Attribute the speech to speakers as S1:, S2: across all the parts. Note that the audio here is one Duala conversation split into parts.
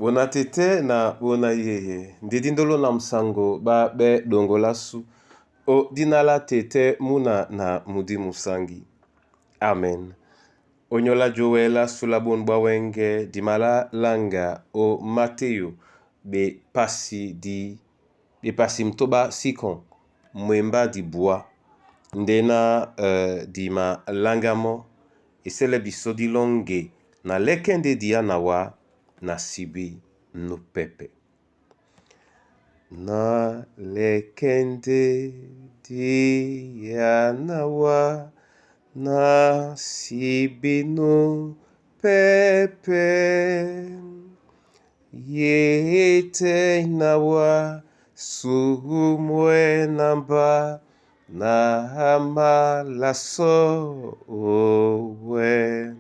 S1: Bona tete na bona yeye ndedi ndolo na musango ba be dongola su o dina la tete muna na mudi musangi. Amen. Onyola Joel sula bon bwa wenge dimala langa o Mateo be pasi di be pasi mtoba sikon mwemba di bwa ndena dima langamo esele biso dilonge na lekende dia na wa na sibi no pepe. Na lekende dia na wa na sibi no pepe. Yete na wa sumwe namba na amalaso owe.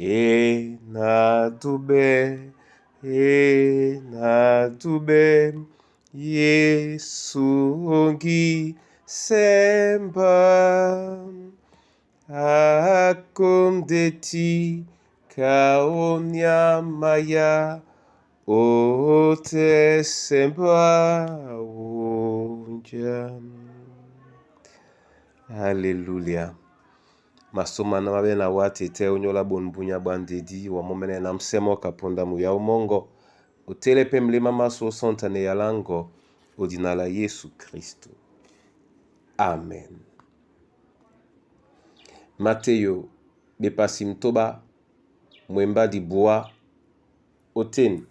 S1: E na dube, e na dube, Yesu ongi semba. Akomdeti kaonyamaya ote semba onja. Hallelujah. Masoma na mabe na wa tete onyola bonbunya bwa ndedi wa momene na msemo kaponda muya umongo otele pe mlema maso osontane ya lango odina la Yesu Kristo. Amen. Mateo bepasi mtoba mwemba di bwa oten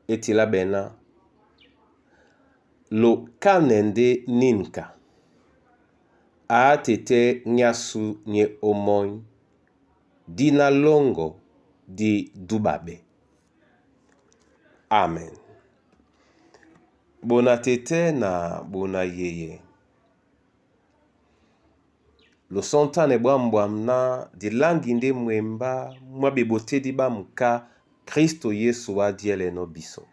S1: etila bena lo kanende ninka a tete nyasu nye omoi dina longo di dubabe. Amen. Bona tete na bona yeye. Losontane bwambwam na dilangi nde mwemba mwa bebotedi ba muka Kristo Yesu wa diele no biso.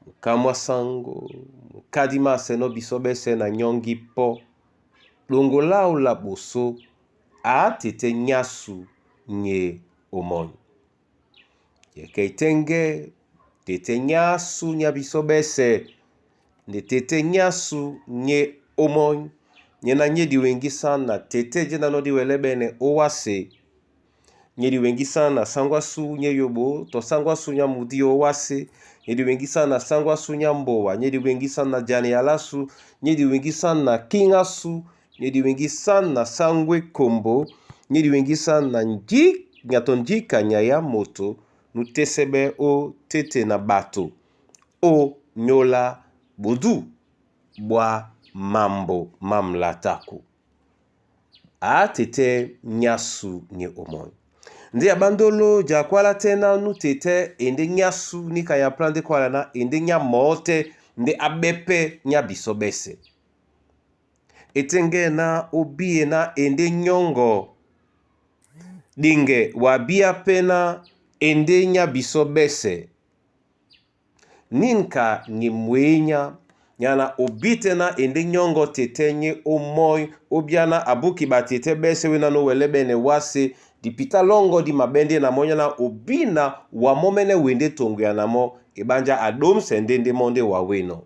S1: Muka mwa sango, muka dimase no biso bese na nyongi po. Longola la boso a tete nyasu nye omoi. Yeke itenge tete nyasu nya biso bese nde tete nyasu nye omoi nye na nye diwengisa na tete je nano diwele bene owase nye diwengisa na sangwa su nye yobo to sangwa su nya mudi owase nye diwengisa na sangwa su nya mbowa nye diwengisa na jani alasu nye diwengisa na kinga su nye diwengisa na sangwe kombo nye diwengisa na nji nyato njika nya ya moto nutesebe o tete na bato o nyola bodu bwa mambo mamlataku. A tete nyasu nye omoi. Nde ya bandolo ja kwala tena nu tete ende nyasu nika ya plan de kwala na ende nya mote nde abepe nya biso bese. Etenge na obie na ende nyongo dinge wabia pena ende nya biso bese. Ninka nye mwenya nyana obite na ende nyongo tete nye omoi obiana abuki batete bese wena no wele bene wase dipita longo di mabende na monya na obina wa momene wende tongo ya namo ebanja adomse ndende monde wa weno.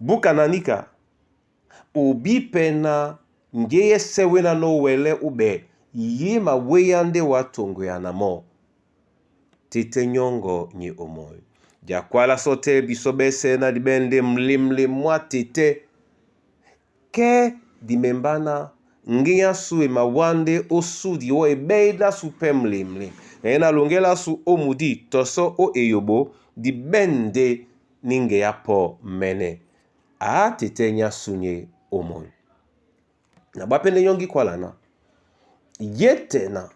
S1: Buka nanika obi pena ngeye se wena no wele ube ye ma weyande wa tongo ya namo tete nyongo nye omoi. Diakwala sote biso bese na dibende mlimli mwa tete ke dimembana nginya su e mawande osudi o ebeida su pe mlimli. Na na longela su o mudi toso o eyobo dibende ninge ya po mene. A tete nya sunye omoi. Na bapende nyongi kwala na. Yete na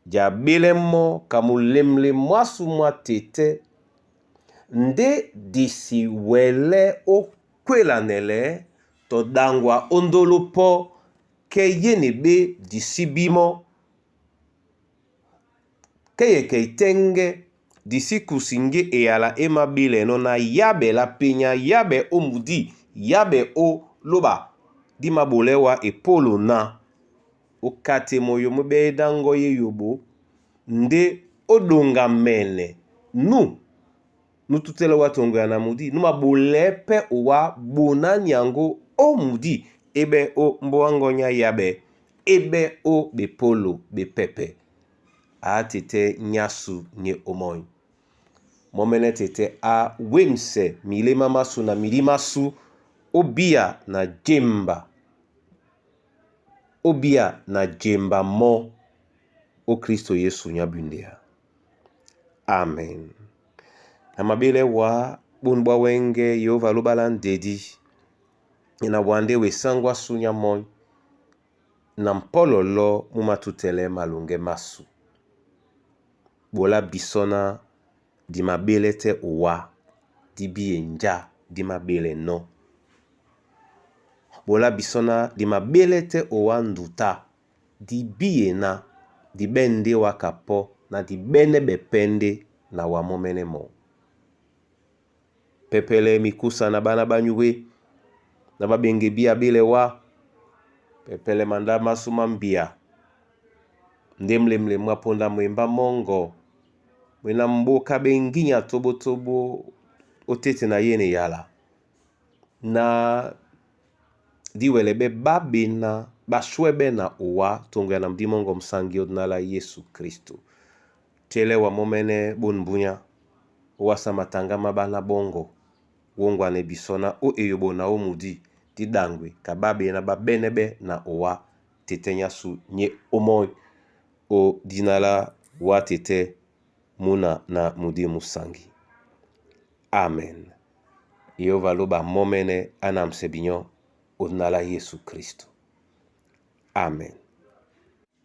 S1: diabelemo kamulemle mwasu mwa tete nde disi wele okwelanele to dangwa ondolo po ke yene be disi bimo ke yeke itenge disi kusinge eyala emabileno na yabe la penya yabe o mudi yabe o loba di mabolewa epolo na okate moyo mobedango ye yobo nde Ó ɗoŋgamɛnɛ nu nú tútɛ́lɛ wá toŋgoya na mudi, nú maɓolɛɛ́ pɛ́ owá bona nyango ó mudi é ɓɛ́ ó mbóa ŋgɔ́nyá yáɓɛ, é ɓɛ́ ó bepólo bepɛ́pɛ̄. A tetɛ́ nyásu nyé ómɔ́ny. Mɔ́mɛ́nɛ́ tetɛ́ á wêmsɛ milémá másu na midi mású ó bíya na jemba, ó bíya na jemba mɔ́ ó Kristo Yesu nyá bundea. Amen. Na mabélɛ wá bône bwa wɛ́ŋgɛ̄ Yehôva lóba lá ndedi na wa ndé wesáŋgwá súnyá mɔ́ny na mpɔ́lɔ̀lɔ́ mú mátútɛlɛ́ malôŋgɛ́ másu. Ɓola bisɔ́ ná di maɓélɛ́ tɛ́ owá dí bíye njá dí māɓélenɔ́. Ɓola bisɔ́ ná di maɓélɛ́ tɛ́ owá nduta dí bíye ná di ɓɛ̂n ndé waka pɔ́ na di ɓɛ́nɛ́ ɓɛpɛ́ ndé na wa mɔ́mɛ́nɛ́ mɔɔ́. Pɛpɛlɛ mikusa na ɓána ɓá nyuwé na ɓá ɓeŋge bíá bélɛ wá. Pɛpɛlɛ mandá másu má mbia ndé mlemle mwá ponda mwembá mɔ́ŋgɔ mwe na mboka ɓeŋgínya tóbótóbó ó téte na yéne yala na diwɛlɛ ɓɛ́ ɓá ɓena ɓá shwɛ́bɛ́ na owá toŋgoya na mudi mɔ́ŋgɔ musangi ó dina lá Yesu Kristo. Tɛ́lɛ́ wa mɔ́mɛ́nɛ́ bône mbúnyá ó wásá mataŋgá má ɓána ɓɔ́ŋgɔ wóŋgwanɛ bisɔ́ ná ó eyoɓo na ó mudi dí ɗaŋgwe ka ɓá ɓena ɓá ɓɛ́nɛ́ ɓɛ́ na owá tetɛ́ nyásu nyé ómɔ́ny ó dina lá wá tetɛ́ múna na mudi musangi. Amen. Yehôva lóba mɔ́mɛ́nɛ́ á namsɛ binyɔ́ ó dina lá Yesu Kristo. Amen.